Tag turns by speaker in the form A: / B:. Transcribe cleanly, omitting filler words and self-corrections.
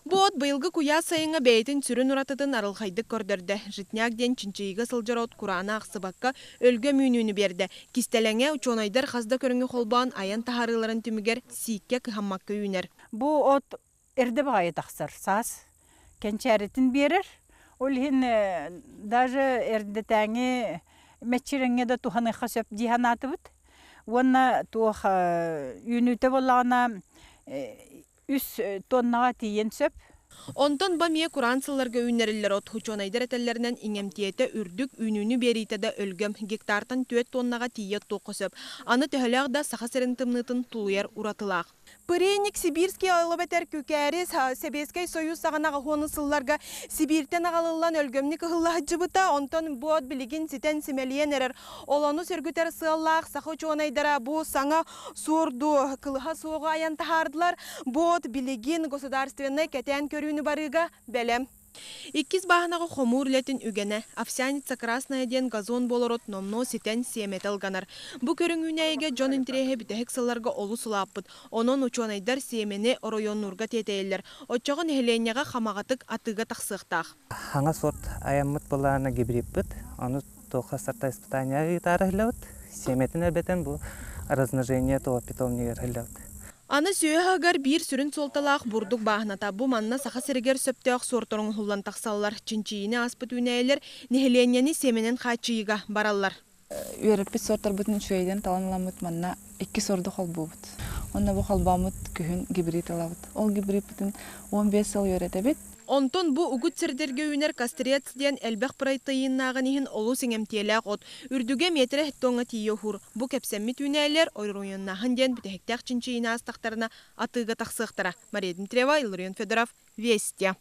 A: Бу от быйылгы куйаас сайыҥҥа бэйэтин сүрүн уратытын арылхайдык көрдөрдө. Житняк диэн чинчийиигэ сылдьар от кураана ахсыбакка өлгөм үүнүүнү биэрдэ. Кистэлэҥэ учуонайдар хас да көрүҥү холбоон айан таһаарыыларын түмүгэр сииккэ кыһаммакка үүнэр.
B: Бу от эрдэ баҕайы тахсар, саас кэнчээритин биэрэр. Ол иһин даже эрдэтээҥи мэччирэҥҥэ да туһаныахха сөп дии санаатыбыт. Уонна туох үүнүүтэ буоллаҕына үс тоннаҕа тиийэн сөп.
A: Онтон бу эмиэ кураан сылларга үүннэриллэр от. Учуонайдар этэллэринэн иҥэмтиэтэ үрдүк, үүнүүнү биэриитэ да өлгөм. Гектартан 4 тоннаҕа тиийэ оттуохха сөп. Аны төһөлөөх да Саха сирин тымныытын тулуйар уратылаах. Пырейник Сибирский ойлобэтэр күкээри Сэбиэскэй Союз саҕана аҕыһуону сылларга Сибииртэн аҕалыллан өлгөмнүк ыһылла сылдьыбыта, онтон бу от билигин ситэн симэлийэн эрэр. Ол ону сөргүтэр сыаллаах саха учуонайдара бу саҥа суорду кылыһа суоҕу айан таһаардылар. Бу от билигин государственнай кэтээн көрүүнү барыыга бэлэм. Иккис бааһынаҕа хомуур үлэтин үгэнэ, овсяница красная диэн газон буолар от номнуо ситэн сиэмэтэ ылганар. Бу көрүҥ үүнээйигэ дьон интэриэһэ бүтэһик сылларга олус улааппыт. Онон учуонайдар сиэмэни оройуоннуурга тиэтэйэллэр. Оччоҕо нэһилиэнньэҕэ хамаҕатык атыыга тахсыахтаах.
C: Хаҥа сорт айаммыт былаана гибридпыт. Ону туохха сорта испытания ыытаары ыһыллабыт. Сиэмэтин элбэтэн бу размножение того питомнигар ыһыллабыт.
A: Аны сүөһү аһыгар биир сүрүн суолталаах бурдук бааһыната. Бу манна Саха сиригэр сөптөөх суортар оҥоһуллан тахсаллар. Чинчийиини ааспыт үүнээйилэр нэһилиэнньэни сиэмэнэн хааччыйыыга бараллар.
D: Үөрэппит суортарбытын үчүгэйдэн талан ыламмыт манна икки суорду холбуубут. Онно бу холбооммут күһүн гибрид ылабыт. Ол гибридпытын 15 сыл үөрэтэбит.
A: Онтон бу угут сирдэргэ үүнэр кострец диэн элбэх протеиннааҕын иһин олус иҥэмтиэлээх от. Үрдүгэ миэтэрэ тоҥҥа тиийэ уһуур. Бу кэпсэммит үүнээйилэр оройуоннааһын диэн бүтэһиктээх чинчийиини аастахтарына атыыга тахсыахтара. Мария Дмитриева, Илларион Федоров, Вести.